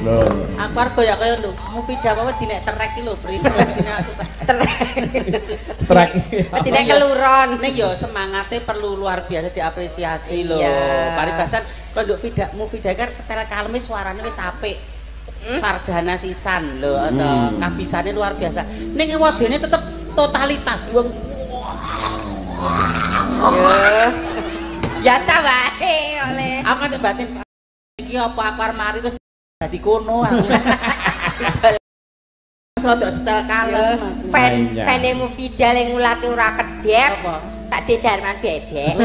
Lho. Aku arep ya kaya lho, Mufida apa dinek trek iki lho, Pri. Dine aku trek. Trek. Dinek keluron. Ning yo semangate perlu luar biasa diapresiasi lho. Paribasan kok nduk Vida Mufida kan setel kaleme suarane wis apik. Sarjana sisan lho, kabisane luar biasa. Ning wadene tetep totalitas wong. Yo. Biasa wae oleh. Aku kan batin iki apa aku arep mari terus dadi kono aku. Wis rada setel kalem. Pen pene Mufida le ngulati ora kedhep. Pak De Darman bebek.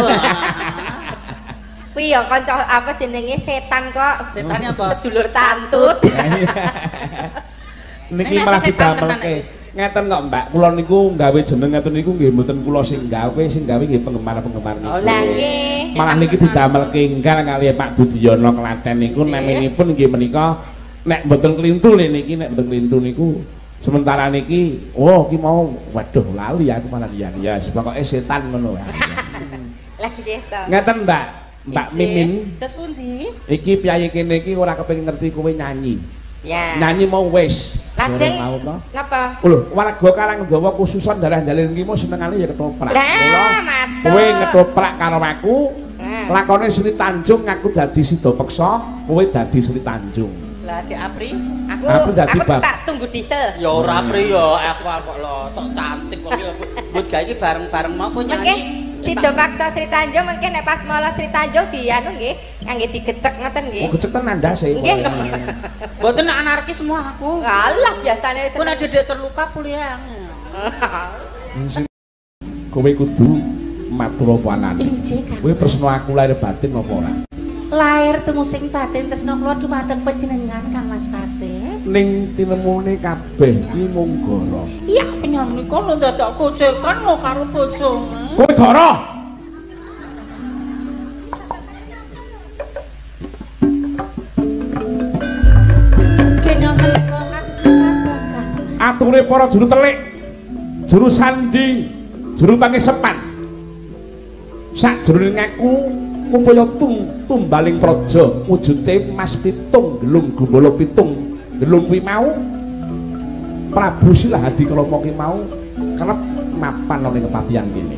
Kuwi ya kanca apa jenenge setan kok. Setane apa? Sedulur tantut. Niki malah didamelke. Ngeten kok Mbak, kula niku nggawe jeneng ngeten niku nggih mboten kula sing gawe, sing gawe nggih penggemar-penggemar niku. Lah nggih. Malah niki didamelke enggal kalih Pak Budiono Klaten niku naminipun nggih menika nek mboten klintu niki, nek mboten klintu niku sementara niki oh ki mau waduh lali aku malah ya. Ya pokoke setan ngono wae. Lah nggih to. Ngeten Mbak, Mbak Mimin. Terus pundi? Iki piyayi kene iki ora kepengin ngerti kowe nyanyi. Ya. Nyanyi mau wis. Lajeng napa? Lho, warga Karangdawa khususon daerah Jalin iki mau senengane ya ketoprak. Lah, masuk. Kowe ketoprak karo aku. Lakone Sri Tanjung aku dadi Sidapeksa, kowe dadi Sri Tanjung. Lah Dik Apri, aku tak tunggu diesel. Ya ora Apri ya, aku kok lho sok cantik kok iki. Mbut gawe iki bareng-bareng mau kowe nyanyi. Sidapaksa Sri Tanjung mengke nek pas mala Sri Tanjung di anu nggih, ngangge digecek ngoten nggih. Oh, gecek tenan ndase. Nggih. Mboten anarkis semua aku. Alah biasane ku nek dedek terluka kuliah. Kowe kudu matur apa anane? Kowe tresno aku lahir batin apa ora? Lahir tumusing batin tresno kula dumateng panjenengan Kang Mas Patih. Ning tinemune kabeh iki mung goro. Iya panjenengan menika lho dadak gojekan lho karo bojone. Kowe goro. Kena menika kados mekaten Kang. Ature para juru telik, juru sandi, juru pangesepan. Sakjroning aku upaya tumbaling praja wujute mas pitung gelung gumbala pitung gelung kuwi mau Prabu Silahadi Kalama ki mau kerep mapan ana ing kepatihan kene.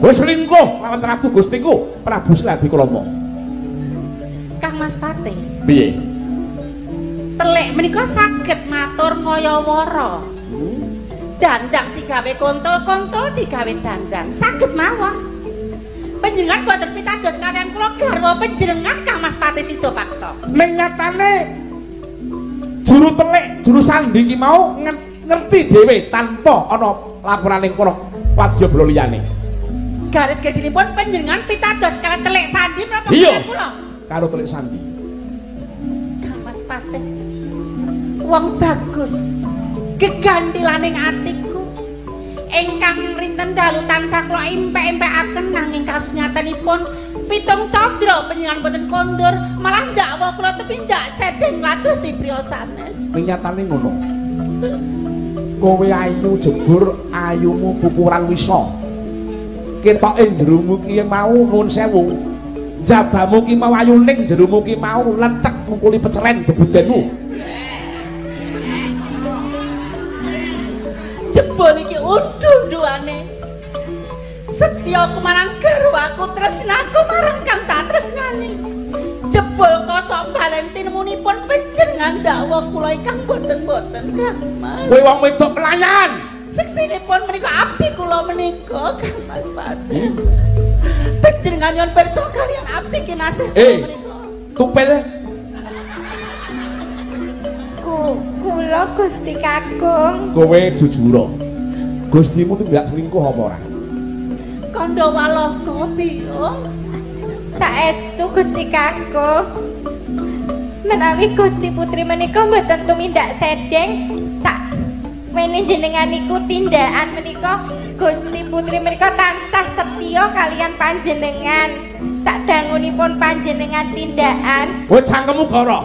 Kowe selingkuh lawan Ratu Gustiku Prabu Silahadi Kalama. Kang Mas Patih. Piye? Telik menika saged matur ngayawara. Dandang digawe kontol, kontol digawe dandang. Saged mawon. Panjenengan boten pitados kalian kula garwa panjenengan Kang Mas Patih Sidapaksa. Ning nyatane juru telik, juru sandi ki mau ngerti dhewe tanpa ana laporaning para wadyabala liyane. Garis gedhinipun panjenengan pitados kalian telik sandi menapa kalian kula? Karo telik sandi. Kang Mas Patih wong bagus gegantilaning atiku. Ingkang rinten dalu tansah kula impek-impekaken nanging kasunyatanipun pitung candra panjenengan boten kondur malah ndakwa kula tepi ndak sedeng ladosi priya sanes. Ning nyatane ngono. Kowe ayu jebur ayumu pukuran wisa. Ketoke jerumu ki mau nuwun sewu. Jabamu ki mau ayu ning jerumu ki mau lethek mukuli peceren bebudenmu. Jebul iki undu-unduane. Setya aku marang garwaku, tresnaku marang kang tak tresnani. Jebul kosok balen tinemunipun panjenengan dakwa kula ingkang boten-boten Kang Mas. Kowe wong wedok pelayan. Seksinipun menika abdi kula menika Kang Mas Patih. Panjenengan nyuwun pirsa kalian abdi kinasih kula menika. Tupel kula Gusti Kakung. Kowe jujura. Gustimu tindak selingkuh apa ora? Kandha waloga piye? Saestu Gusti Kakung. Menawi Gusti Putri menika mboten tumindak sedeng sak wene jenengan niku tindakan menika Gusti Putri menika tansah setya kalian panjenengan. Sadangunipun panjenengan tindakan. Kowe cangkemmu goro.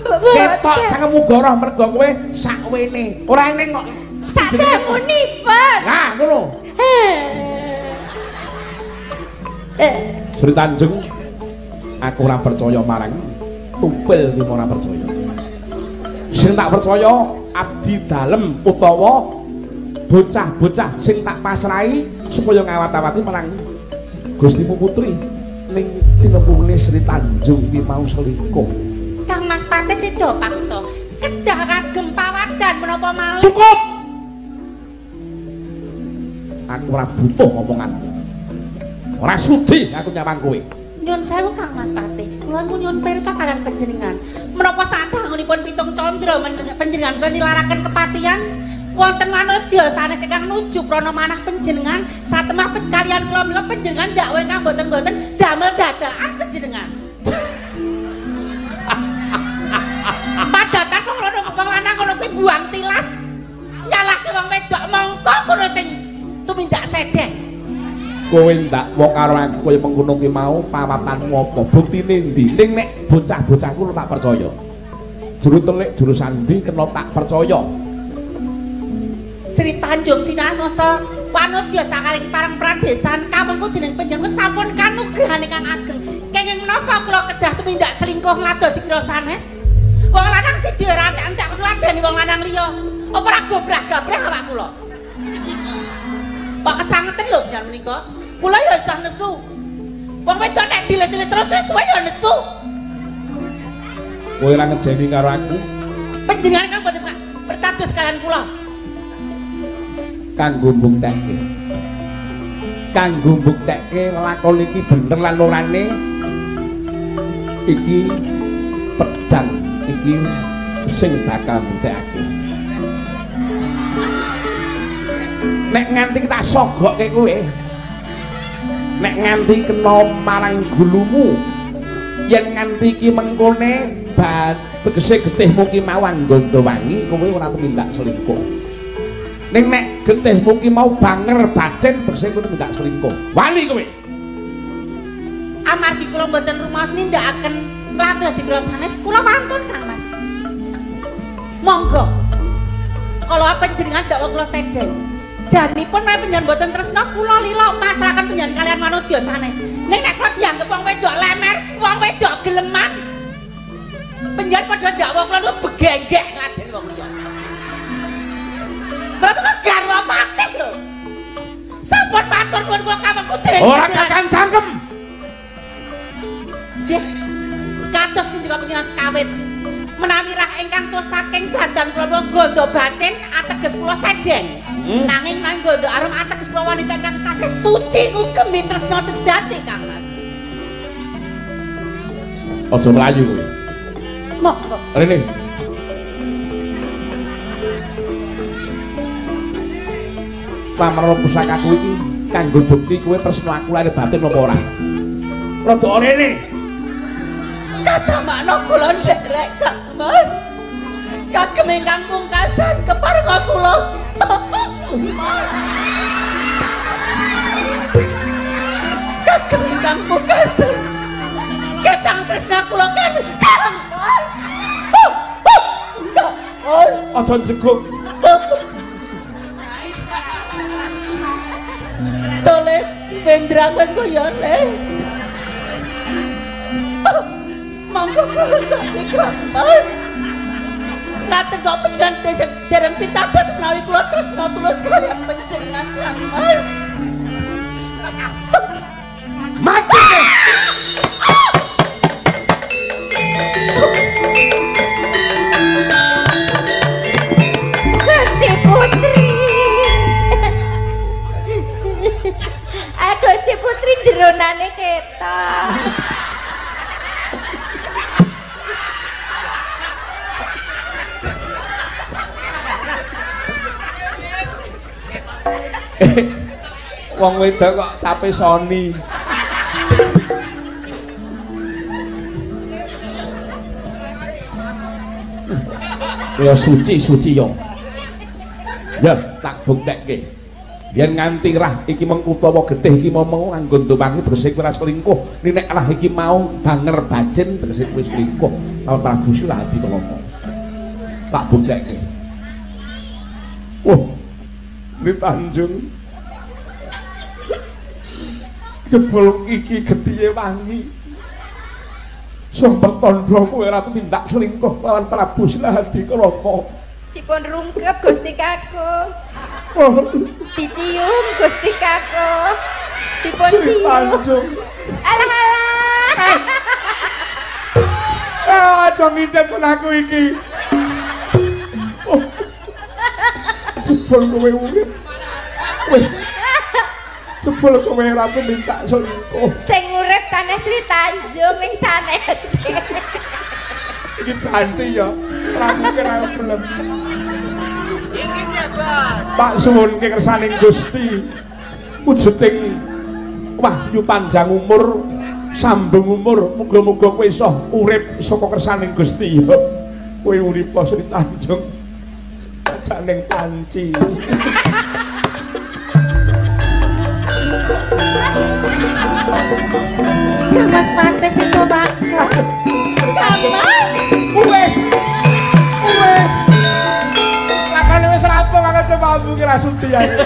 Ketok cangkemmu goroh mergo kowe sakwene. Ora eneng kok. Sadangunipun. Lah ngono. Sri Tanjung, aku ora percaya marang Tumpil ki ora percaya. Sing tak percaya abdi dalem utawa bocah-bocah sing tak pasrahi supaya ngawat-awati marang Gustimu Putri ning tinepune Sri Tanjung ki mau selingkuh. Kang Mas Patih sida pangsa kedah kagem pawadan menapa malih. Cukup. Aku ora butuh omonganmu. Ora sudi aku nyawang kowe. Nyun sewu Kang Mas Patih, kula nyuwun pirsa kalian panjenengan. Menapa sadangunipun pitung candra panjenengan kula nilaraken kepatihan wonten manudya sanes ingkang nuju prana manah panjenengan satemah kalian kula menika panjenengan dakwa ingkang boten-boten damel dadakan panjenengan. Padatan wong wong lanang ngono kuwi buang tilas. Nyalahke wong wedok mongko kono sing tumindak sedeng. Kowe ndakwa karo aku kaya mengkono ki mau pawatanmu apa? Buktine endi? Ning nek bocah-bocahku tak percaya. Juru telik juru sandi kena tak percaya. Sri Tanjung sinanosa wanudya sakaring parang pradesan kamengku dening panjenengan sampun kanugrahan ingkang ageng. Kenging menapa kula kedah tumindak selingkuh ngladosi pira sanes? Wong lanang siji ora entek-entek ngladeni wong lanang liya. Apa ora gobrah-gabrah awak kula? Kok kesangeten lho panjenengan menika? Kula ya isih nesu. Wong wedok nek diles-iles terus suwe ya nesu. Kowe ora ngejeni karo aku? Panjenengan kang boten pertados kalian kula. Kanggo mbuktekke. Kanggo mbuktekke lakon iki bener lan orane iki pedang iki sing bakal mbuktekake. Nek nganti tak sogokke kowe, nek nganti kena marang gulumu, yen nganti iki mengkone tegese getihmu ki mau anggondo wangi, kowe ora tumindak selingkuh. Ning nek getihmu ki mau banger bacin, tegese kowe tumindak selingkuh. Wali kowe. Amargi kula mboten rumaos nindakaken ngladosi pira sanes, kula wantun Kang Mas. Monggo. Kala panjenengan dakwa kula sedeng. Janipun menawi panjenengan mboten tresna kula lila masrahaken panjenengan kalian manudya sanes. Ning nek kula dianggep wong wedok lemer, wong wedok geleman, panjenengan padha dakwa kula niku begenggek ngladeni wong liya. Kula niku garwa patih lho. Sampun matur nuwun kula kawengku dereng. Ora kakan cangkem. Nggih. Kados ngendika panjenengan sekawit. Menawi rah ingkang tos saking badan kula gondo bacin ateges kula sedeng. Nanging nang gondo arum ateges kula wanita ingkang tasih suci ngugemi tresna sejati Kang Mas. Aja mlayu kowe. Monggo. Rene. Pamarana pusakaku iki kanggo bukti kowe tresna aku lahir batin apa ora? Rada rene. Kata makna kula nderek Kang Mas. Kagem ingkang pungkasan keparenga kula. Kagem ingkang pungkasan. Ketang tresna kula kan Kang Mas. Aja njeguk. Tole bendra kowe kaya le. Monggo kula sami Kang Mas. Ngaten kok panjenengan dereng pitados menawi kula tresna tulus kaliyan panjenengan Kang Mas. Mati. Gusti Putri. Gusti Putri jeronane ketok. Wong wedok kok cape Sony. Ya suci-suci yo. Ya tak buktekke. Yen nganti rah iki mengku utawa getih iki mau nganggo nduwangi bersih kowe ora selingkuh. Nek rah iki mau banger bacin bersih kowe selingkuh. Lawan Prabu Silahadi Kalama. Tak buktekke. Wah. Ni Tanjung. Jebul iki getihe wangi. Sing pertandha kowe ora tumindak selingkuh lawan Prabu Silahadikrama. Dipun rungkep Gusti Kakung. Dicium Gusti Kakung. Dipun cium. Alah alah. Ah, aja ngicip aku iki. Oh. Jebul kowe urip. Weh. Jebul kowe ora tumindak selingkuh. Sing urip sanes Sri Tanjung ning sanes. Iki banci ya. Prabu kira belum. Tak suwunke kersaning Gusti. Wujuding wahyu panjang umur, sambung umur, muga-muga kowe iso urip saka kersaning Gusti ya. Kowe urip Sri Tanjung. Aja ning panci. Mas Pantes itu maksa. Mas. Wes. Wes. Lakane wis rampung aku coba ki ra sudi aku.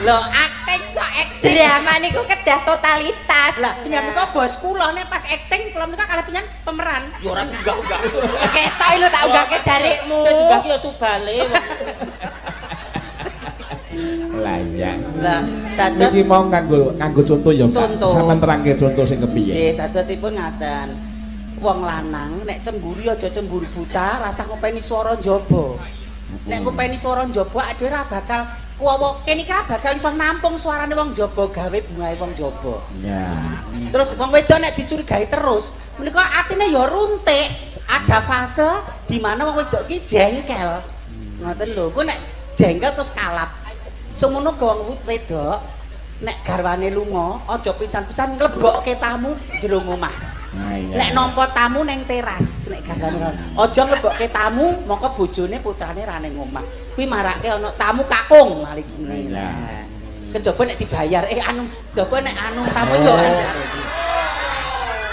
Lho akting kok akting. Drama niku kedah totalitas. Lah piye kok bos kula nek pas akting kula menika kalah pisan pemeran. Ya ora diunggah-unggah. Ketok lho tak unggahke jarikmu. Sing diunggah ki ya subale. Lah iya. Lah dados iki mau nganggo contoh ya Pak. Sampeyan terangke contoh sing kepiye? Nggih, dadosipun ngaten. Wong lanang nek cemburu aja cemburu buta, rasah ngopeni swara njaba. Nek ngopeni swara njaba adewe ora bakal kuwawa kene iki ora bakal iso nampung suarane wong njaba gawe bungahe wong njaba. Ya. Terus wong wedok nek dicurigai terus, menika atine ya runtik. Ada fase di mana wong wedok ki jengkel. Ngoten lho. Ku nek jengkel terus kalap. Semono ga wong wedok nek garwane lunga aja pisan-pisan nglebokke tamu jero omah. Nek nampa tamu neng teras nek garwane aja nglebokke tamu mongko bojone putrane ra ning omah. Kuwi marake ana tamu kakung malih ngene. Kejaba nek dibayar anu kejaba nek anu tamu yo.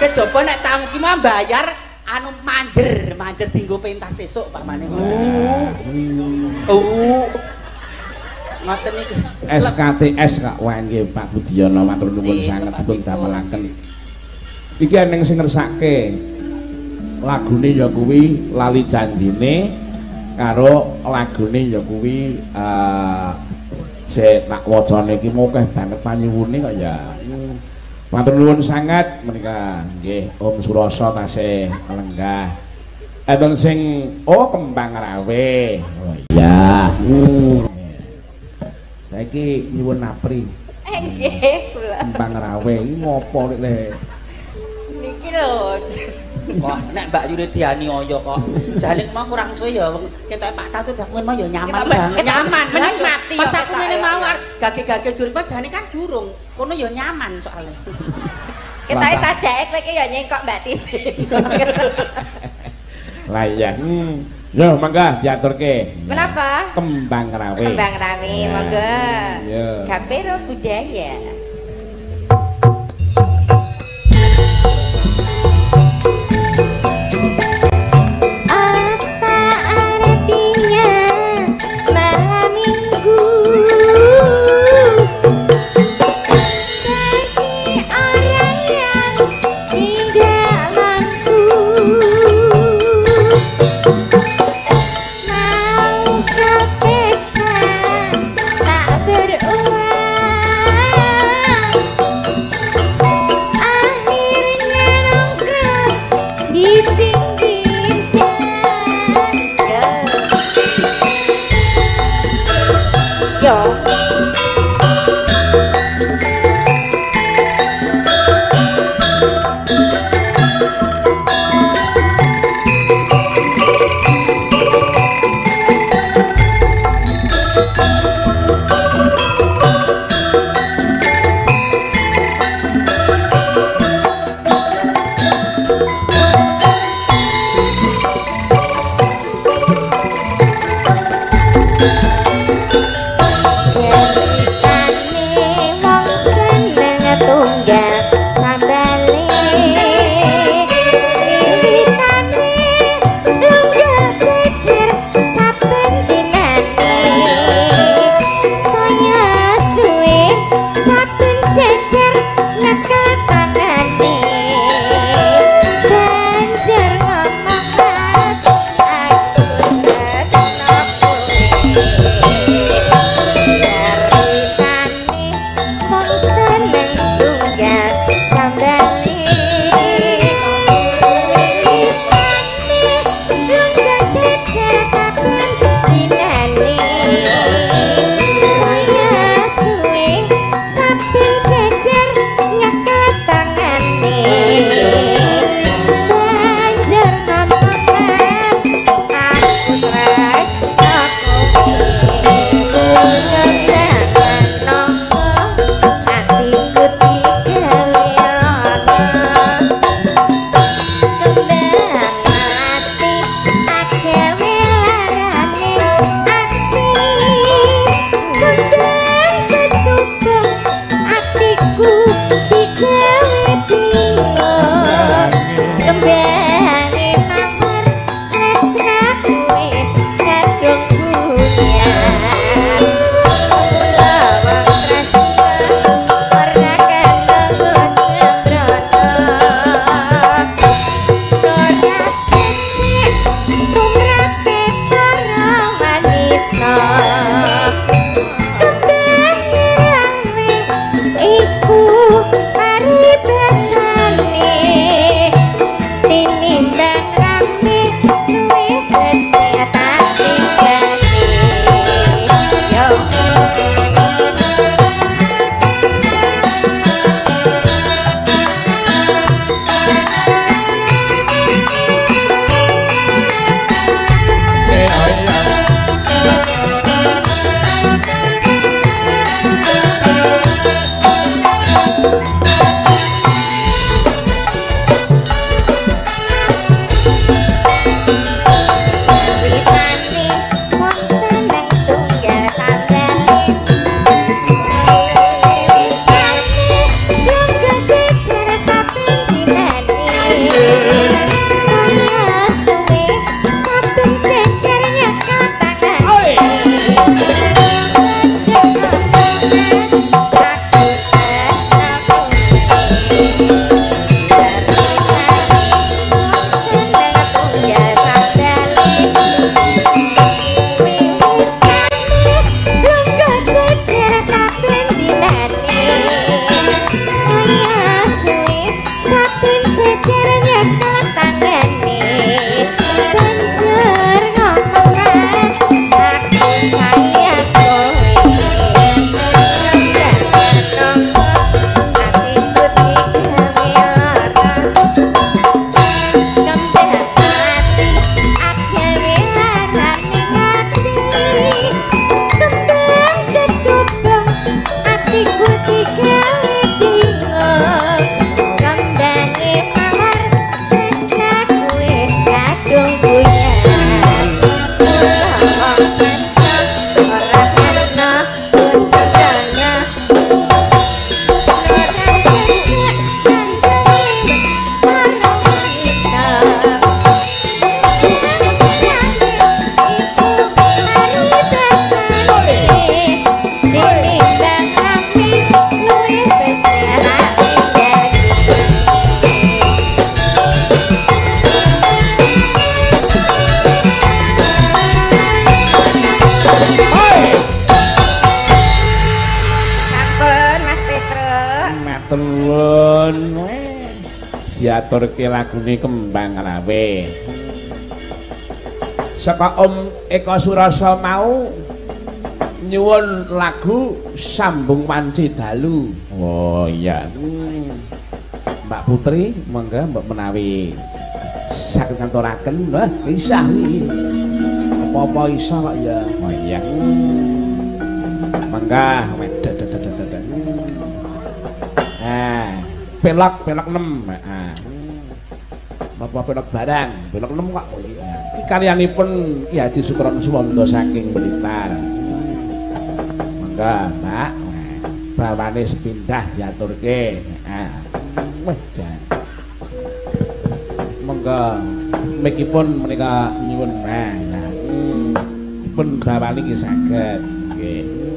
Kejaba nek tamu ki mah bayar anu manjer dienggo pentas sesuk pamane. Ngoten niku. SKTS Kak Wangge Pak Budiono matur nuwun sanget dipun damelaken. Iki eneng sing ngersake lagune ya kuwi Lali Janjine karo lagune ya kuwi sik tak wacane iki mokeh banget panyuwune kok ya. Matur nuwun sanget menika nggih Om Surasa tasih lenggah. Enten sing oh Kembang Rawe. Oh iya. Saiki nyuwun apri. Nggih kula. Kembang Rawe iki ngopo nek niki lho. Kok nek Mbak Yuni dianiaya kok. Jane mau kurang suwe ya ketoke Pak Tatu dak mau ya nyaman banget. Nyaman menikmati. Pas aku ngene mau gage-gage durung jane kan durung. Kono ya nyaman soalnya. Ketoke sajake kowe iki ya nyengkok Mbak Titi. Lah iya. Yo mangga diaturke. Menapa? Kembang Rawe. Kembang Rawe, monggo. Iya. Gapero budaya. Apa artinya malam minggu bagi orang yang tidak mampu? Mau ke pesta tak beruang, akhirnya nongkrong di pinggir jalan. Yo. Tinimbang rame luwih becik tak tinggali. Yo. Witane wong seneng tunggal sandale. Witane lungguh jejer saben dinane. Saya suwe saben jejer nyekel tangane. Aku sayang kowe. Sampun Mas Petruk. Matur nuwun. Diaturke lagune Kembang Rawe. Saka Om Eko Surasa mau nyuwun lagu Sambung Wanci Dalu. Oh iya. Mbak Putri monggo mbok menawi saged nganturaken. Wah, isah iki. Apa-apa isa kok ya. Oh iya. Mangga wedet. Ah, pelok pelok 6. Heeh. Napa pelok barang? Pelok 6 kok. Iki karyanipun Ki Haji Sukron Suwanda saking Blitar. Mangga, Mbak. Bawane sepindah diaturke. Heeh. Wah, jan. Monggo mikipun menika nyuwun nah. Pun bawani nggih saged. Nggih.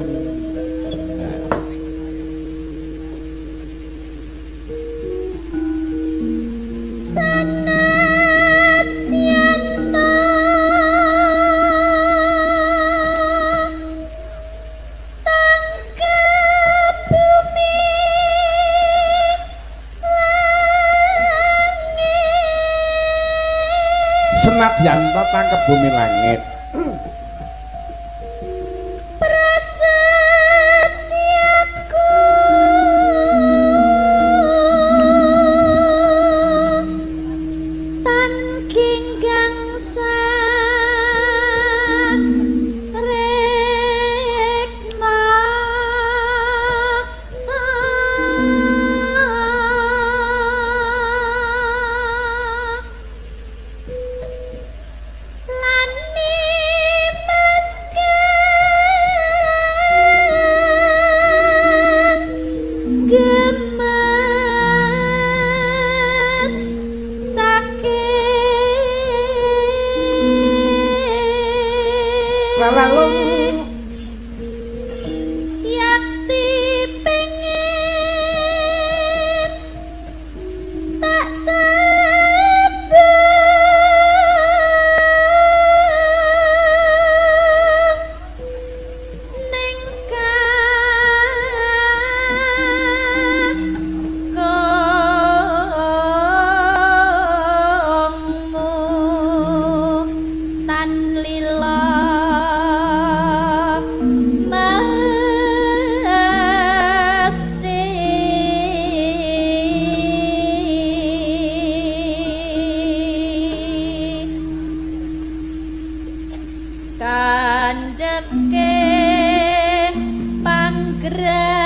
Senadyanto tangkep bumi langit. Prasetyaku tan ginggang sarekna. Yakti pengen tak tebang ning kangkung Mirengke panggrahita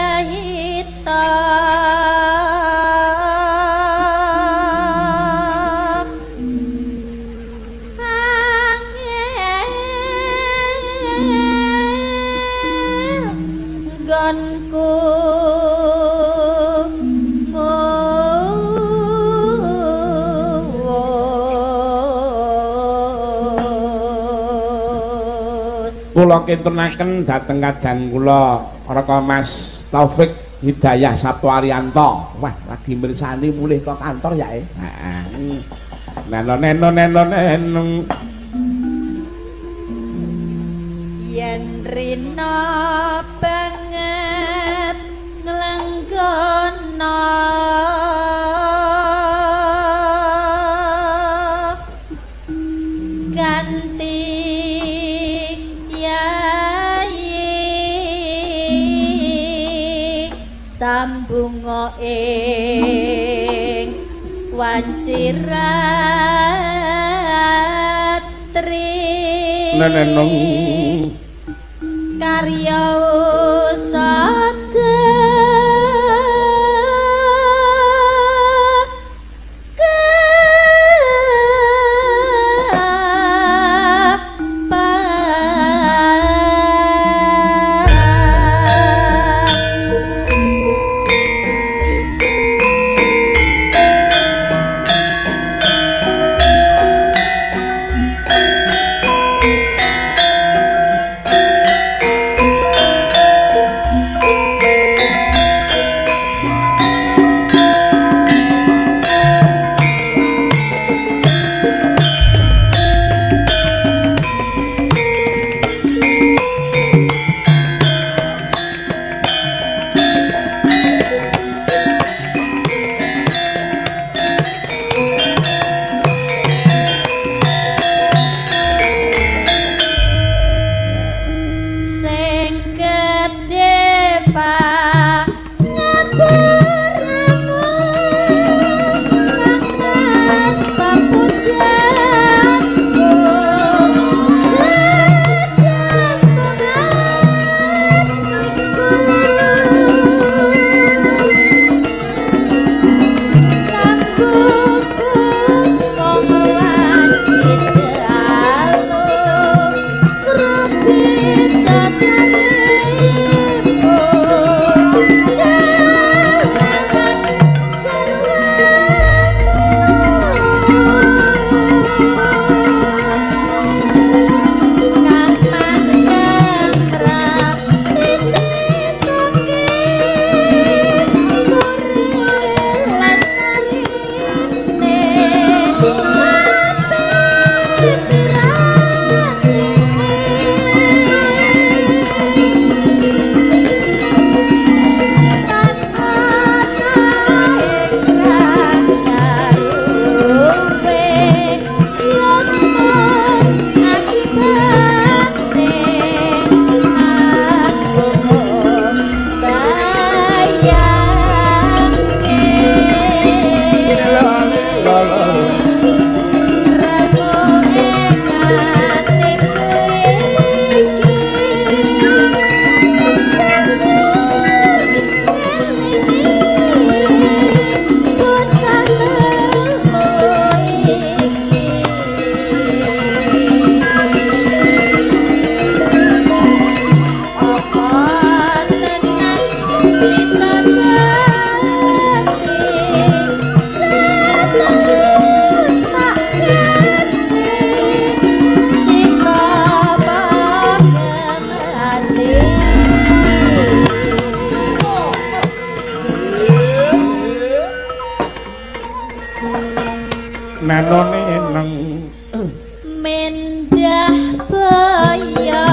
angel nggonku Kula kintunaken dhateng kadang kula Raka Mas Taufik Hidayah Sabto Arianto. Wah, lagi mirsani mulih ke kantor ya. Heeh. Neno neno neno neno. Yen rina banget nglenggono ganti sambunga ing wanci ratri nenenong karya usada Mendah baya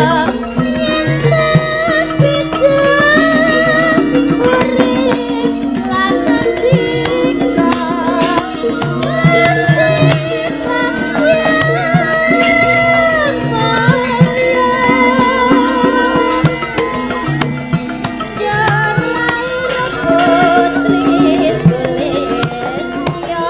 Putri Sulistya.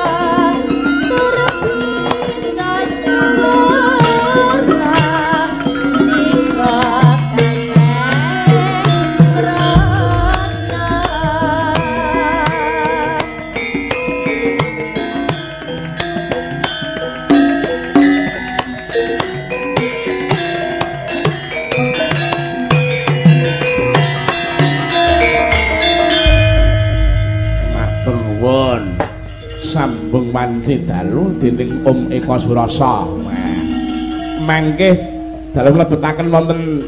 Wanci dalu dening Om Eko Surasa. Mangke dalem mlebetaken wonten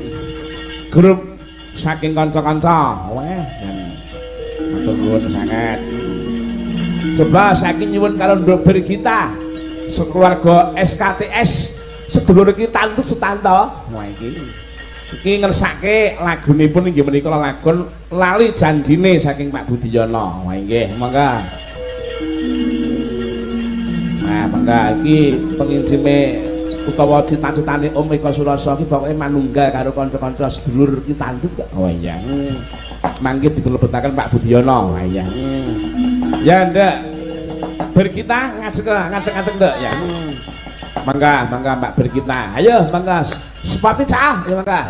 grup saking kanca-kanca. Wah, matur nuwun sanget. Coba saking nyuwun karo Nduk Birgita, sekeluarga SKTS, sedulur iki Tantut Sutanto. Wah iki. Iki ngersake lagunipun inggih menika lelagon Lali Janjine saking Pak Budiyono. Wah nggih, monggo. Nah, monggo iki pengincime utawa cita-citane Om Eko Surasa iki pokoke manunggal karo kanca-kanca sedulur iki Tantut kok. Oh iya. Mangke dipunlebetaken Pak Budiyono. Wah iya. Ya ndak. Birgita ngajeng ngadeg-ngadeg ndak ya. Mangga, mangga Mbak Birgita. Ayo mangga. Sepati cah, ya mangga.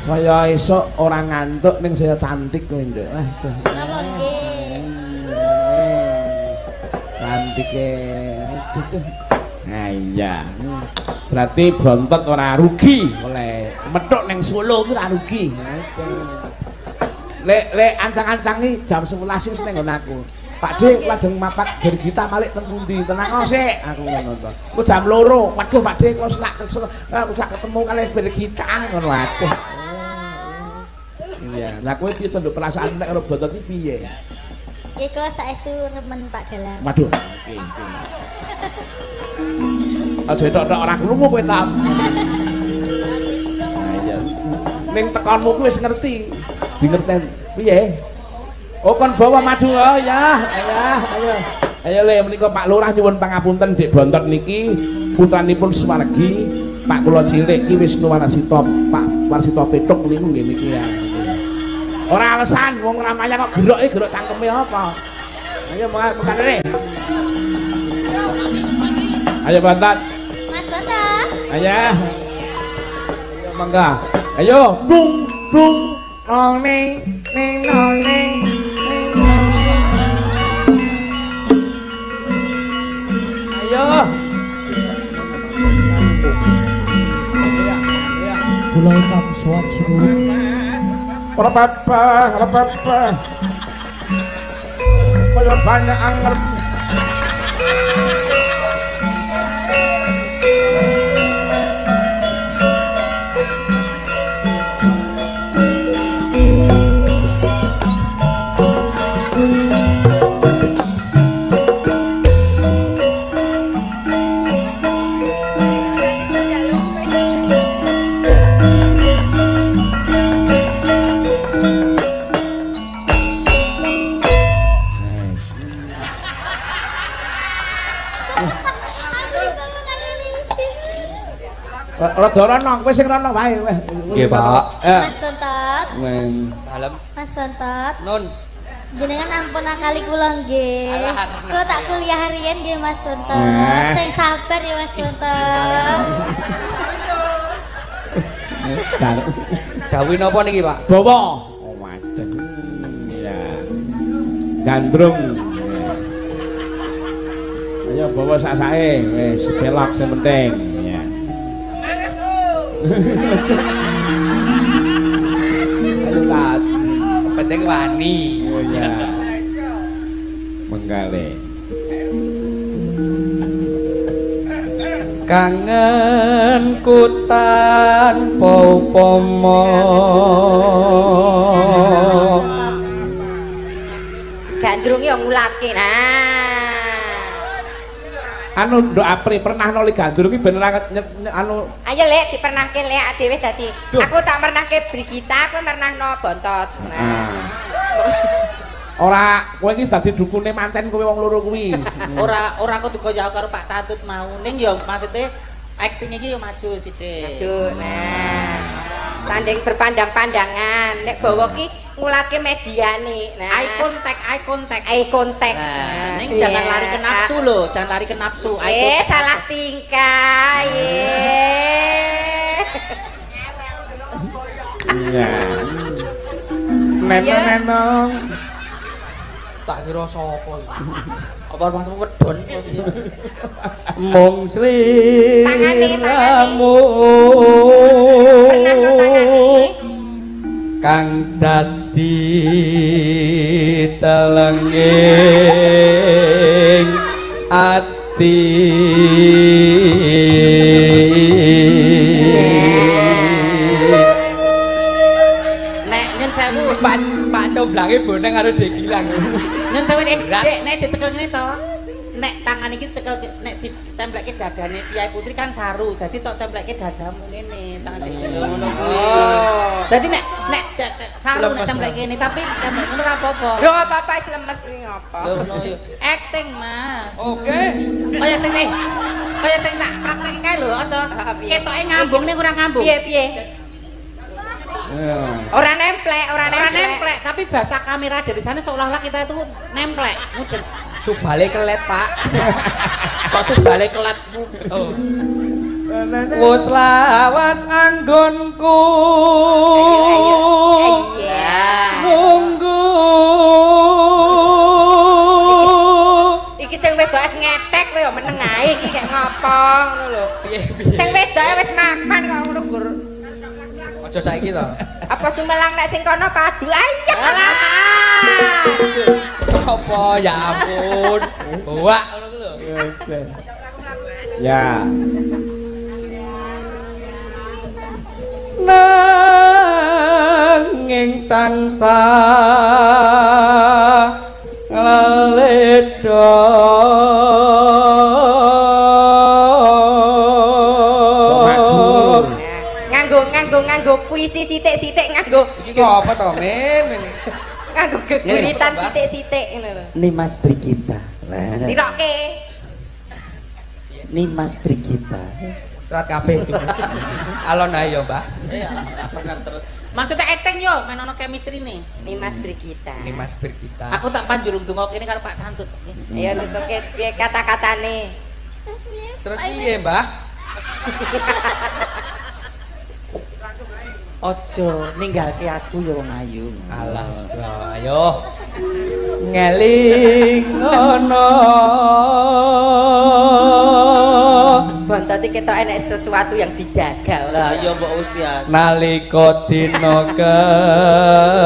Saya esuk ora ngantuk ning saya cantik kowe nduk. Wah, napa nggih? Cantike. Nah iya. Berarti bontot ora rugi oleh methuk ning Solo kuwi ora rugi. Lek lek ancang-ancang iki jam 11 wis ning nggon aku. Pak D lajeng mapak Birgita malik teng pundi? Tenang sik aku ngono to. Ku jam 2. Waduh Pak D kula selak ketemu kalih Birgita ngono waduh. Iya, lah kowe piye to nduk perasaan nek karo bontot iki piye? Iku saestu remen Pak Dalang. Waduh, oke oke. Aja tok-tok ora krungu kowe ta. Iya. Ning tekonmu kuwi wis ngerti. Dingerten piye? Oh kon bawa maju oh ya, ayo ayo. Ayo le menika Pak Lurah nyuwun pangapunten Dik Bontot niki putranipun Suwargi Pak kula cilik iki Wisnu Warsito Pak Warsito Petuk niku nggih niki ya. Ora alasan wong ramaya kok geroke gerok cangkeme apa. Ayo mengkane. Ayo Bontot. Mas Bontot. Ayo. Ayo mangga. Ayo dung dung nong ning ning nong ning. Ayo. Kula ingkang sowan sinuwun. Ora apa-apa, ora apa-apa. Kaya banyak anger. Rada rono, kowe sing rono wae. Nggih, Pak. Mas Bontot. Dalem. Mas Bontot. Nun. Jenengan ampun akali kula nggih. Kula tak kuliah harian nggih Mas Bontot. Sing sabar ya Mas Bontot. Dawuh napa niki, Pak? Bawa. Oh, waduh. Ya. Gandrung. Ayo bawa sak-sake, wis belok sing penting. Ayo tat. Penting wani. Oh iya. Menggale. Kangen ku tanpa upama. Gandrung yo ngulake. Nah. Anu Nduk Apri pernah noli gandrung iki ben ora anu. Ayo Lek dipernahke Lek dhewe dadi. Aku tak pernahke Brigita, kowe pernahno Bontot. Nah. Ora kowe iki dadi dukune manten kowe wong loro kuwi. Ora ora kudu kaya karo Pak Tantut mau ning ya maksude acting iki ya maju sithik. Maju. Nah. Sanding berpandang-pandangan. Nek bawa ki ngulatke mediane. Nah, eye contact, eye contact. Eye contact. Nah, ning jangan lari ke nafsu loh, jangan lari ke nafsu. Eye salah tingkah. Iya. Neno-neno. Tak kira sapa iki. Apa langsung wedon. Mung sliramu kang dadi telenging ati. Nek nyun sewu Pak comblange boneng karo Dek Gilang. Nyun sewu Dek, nek cekel ngene to. Nek tangan iki cekel nek ditemplekke dadane Piyai Putri kan saru. Dadi tok templekke dadamu ngene, tangan Dek Gilang ngono kuwi. Dadi nek nek saru nek templekke ngene, tapi templek ngono ora apa-apa. Lho apa-apa wis lemes iki ngopo. Lho ngono yo. Acting, Mas. Oke. Kaya sing kaya sing tak praktekke kae lho, to. Ketoke ngambung ning ora ngambung. Piye-piye? Ora nemplek, ora nemplek, tapi bahasa kamera dari sana seolah-olah kita itu nemplek. Mudeng. Subale kelet, Pak. Kok subale kelet? Oh. Wis lawas anggonku. Nunggu. Iki sing wedok wis ngetek kowe yo meneng ae iki kek ngopo ngono lho. Piye-piye. Sing wedok wis mapan kok ngono gur. Aja saiki to. Apa sumelang nek sing kono padu ayah. Alah. Sopo ya ampun. Wak ngono ku lho. Ya. Nanging tansah ngledha. Nganggo puisi sithik-sithik nganggo. Iki kok apa to, Men? Nganggo geguritan sithik-sithik ngono lho. Nimas Brigita. Tirokke. Nimas Brigita. Surat kabeh itu. Alon ae yo, Mbah. Iya, bener terus. Maksudnya acting yo, men ono chemistry-ne. Nimas Brigita. Nimas Brigita. Aku tak panjurung donga kene karo Pak Tantut. Iya, tutuke piye kata-katane. Terus piye, Mbah? Ojo ninggalke aku ya wong ayu. Alah, ayo. Ngeling ngono. Bontot iki ketok enek sesuatu yang dijaga. Lah iya mbok wis biasa. Nalika dina kepungkur.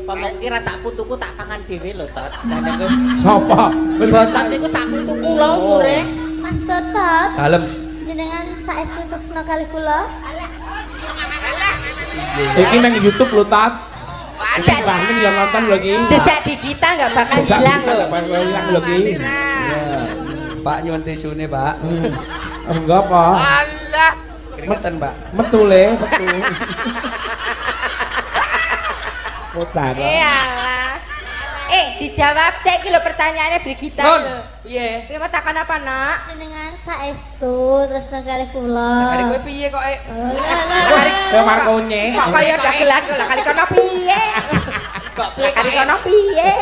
Pamong ki sak putuku tak pangan dhewe lho, Tot. Sapa? Bontot niku sak putuku lho umure. Mas Totot. Dalem. Jenengan saestu tresna kalih kula. Iki nang YouTube lho, Tot. Iki Mbah yang nonton lho iki. Jejak digital enggak bakal hilang lho. Enggak bakal hilang lho iki. Pak nyuwun tisune, Pak. Enggak apa. Alah, keringetan, Pak. Metu le, metu. Putar. Iyalah. Dijawab sik iki lho pertanyaane Brigita lho. Piye? Kowe mau takon apa, Nak? Jenengan saestu tresna kalih kula. Kali kowe piye kok, Kowe markone. Kok kaya dagelan kok kali kono piye? Kok piye kali kono piye?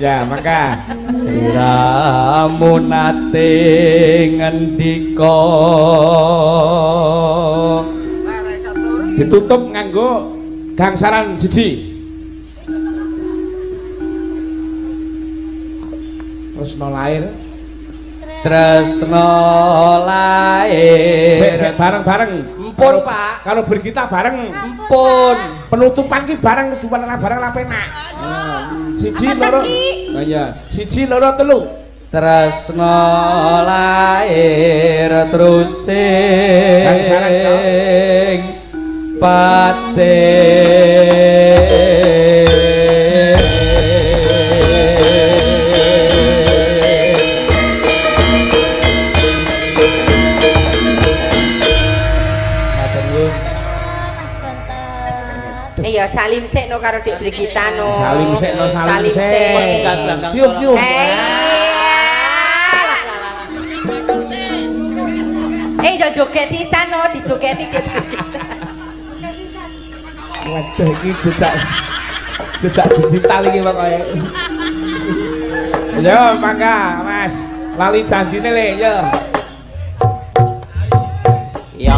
Ya, maka siramu nate ngendika ditutup nganggo gangsaran siji. Tresno lahir. Tresno lahir. Sik bareng-bareng. Empun, Pak. Kalau Brigita bareng. Empun. Penutupan ki bareng penutupan bareng ra penak. Siji loro. Ha iya, siji loro telu. Tresno lahir terus sing pate. Iya, salim sik no karo Dik Brigita no. Salim sik no, salim sik. Cium-cium. Iya. Eh yo joget sisan no, dijogeti Dik. Waduh iki jejak jejak digital iki pokoke. Yo mangga Mas, lali janjine le yo. Yo.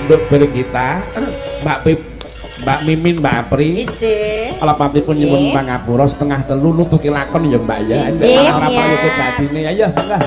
Nduk Birgita, Mbak Pip, Mbak Mimin, Mbak Apri. Ije. Alepatipun nyuwun pangapura 2:30 nutuki lakon ya Mbak ya. Injih, Ora siap. payu kedadine ayo monggo.